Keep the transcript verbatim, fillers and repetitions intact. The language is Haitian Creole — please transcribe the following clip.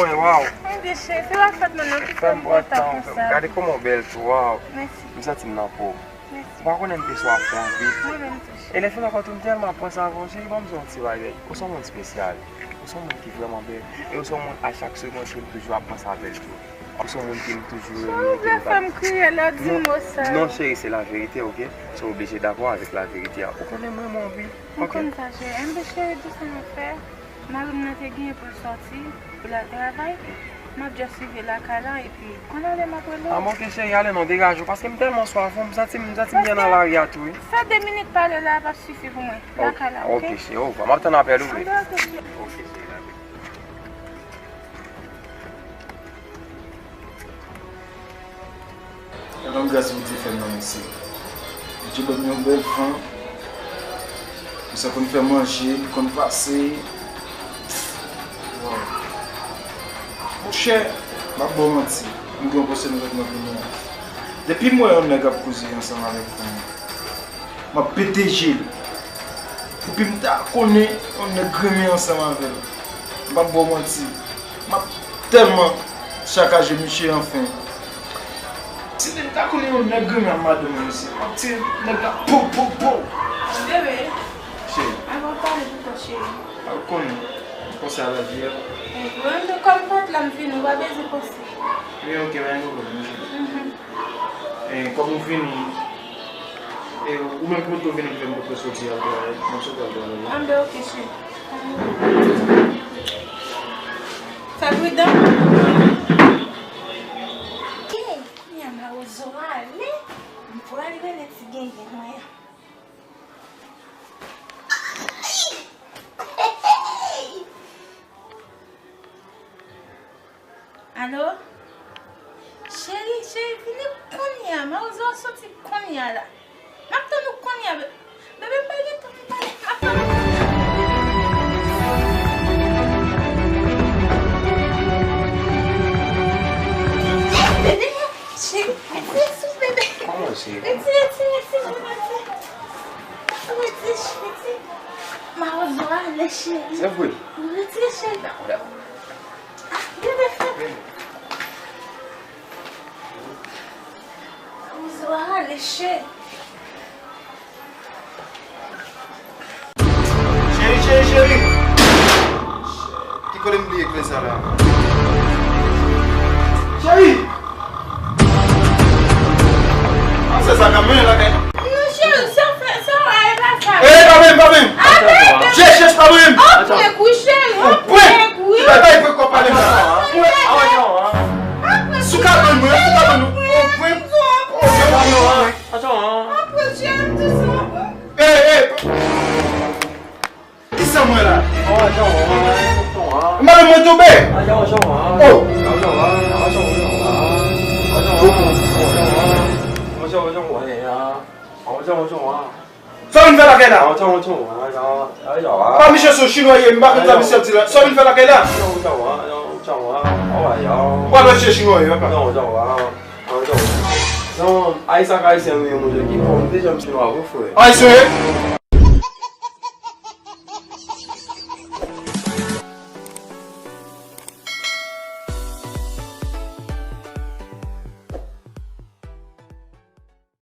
Mwen, waw. Ebyen, cheri, se pa fòt mwen non ki fè m kontan konsa. Gade kòman w bèl tou, waw. Mèsi. M santi m nan po. Mèsi. Ou pa konnen m te swaf ou anpil. Mwen menm tou, cheri. E lè fin ankò tou, m tèlman ap panse avè w, cheri, ban m di w yon ti bagay. Ou se yon moun espesyal. Ou se yon moun ki vrèman bèl. E ou se yon moun, a chak segonn, ke m toujou ap panse avè l tou. Ou se yon moun ke m toujou renmen, ke m pa... Cheri, ou vle fè m kriye lè w di m mo sa. Non, cheri, se laverite, oke? Se oblije dakò avèk laverite a. Ou konnen m renmen w, wi. Mwen konn sa, cheri. Enben, cheri, di sa n ap fè. Mari m nan te genyen pou l sòti, pou l al travay. M ap just rive lakay la, epi konn ale m ap rele w. A, bon, oke, cheri, ale non, degaje w, paske m tèlman swaf ou, m santi, m santi m byen nan lari a tou, wi. Fè de minit pale la, p ap sifi pou mwen. Lakay la, oke? Oke, cheri, ovwa. M ap tann apèl ou, wi. Anben, oke, cheri. Oke, cheri, dakò. Gade yon gras Bondye fè m nan, mesye. Bondye ban m yon bèl fanm. Konsa konn fè manje, li konn pase. Waw. Monchè, m ap ba w manti. M gen yon pwosè nouvèl mwen vini an. Depi m wè yon nèg ap koze ansanm avèk fanm, m ap pete je l. Depi m ta konnen yon nèg renmen ansanm avè l, m p ap ba w manti, m ap tèlman sakaje misye anfen. Si m ta konnen yon nèg renmen ak madanm mwen, mesye, m ap tiye nèg la po, po, po. Bebe, cheri, avan w pale pou kò w, cheri. A, ou konnen, konsa lavi a. Mwen menm, kòm m pa t la, m vini, ou pa bezwen panse. Wi, oke, pa gen pwoblèm, oke. Mhm. E, kòm ou vini, e, ou menm ki pote w vini ki fè m pote w soti al travay, m ap soti al travay la. Anben, oke, cheri. Fè pridan. Ey, kounye a mawozo ale, m pral rele ti genyen mwen an. Alo? Cheri, cheri, vini kounye a. Mawozo a soti kounye a la. M ap tann ou kounye a, be-, bebe, m pa gen tan pou pale. M ap tann ou. Bebe, cheri, retire sou bebe. Kòman, cheri? Retire, retire, retire, retire. Retire, retire. Mawozo a ale, cheri. Se vre? Retire, cheri. Dakò, dakò. Bebe, fè. Bebe. Mawozo a ale, cheri. Cheri, cheri, cheri. Ki kote m bliye kle sa la? Cheri! Ah, se sa k ap mennen lakay la. Non, cheri, sa w fè, sa w a, e pa sa. E, pa menm, pa menm. Ah, bebe. Cheri, cheri, pa menm. An prank, wi, cheri, an prank, wi. Ki bagay prank w ap pale la? An prank. Sou ka ban mwen, sou ka ban nou. An prank. An prank. An prank, cheri, m di sa, an prank. E, e. Kisa mwen la? Madanm mwen tonbe! Oh! Sa w vin fè lakay la? Pa misye se yon chinwa ye, m pa konn sa misye ap di la. Sa w vin fè lakay la? W al wè si se chinwa ye, papa. Non, Ayisyen ak Ayisyen nou ye, monchè. Ki bon, m te janm chinwa, wi, frè. Ayisyen w ye?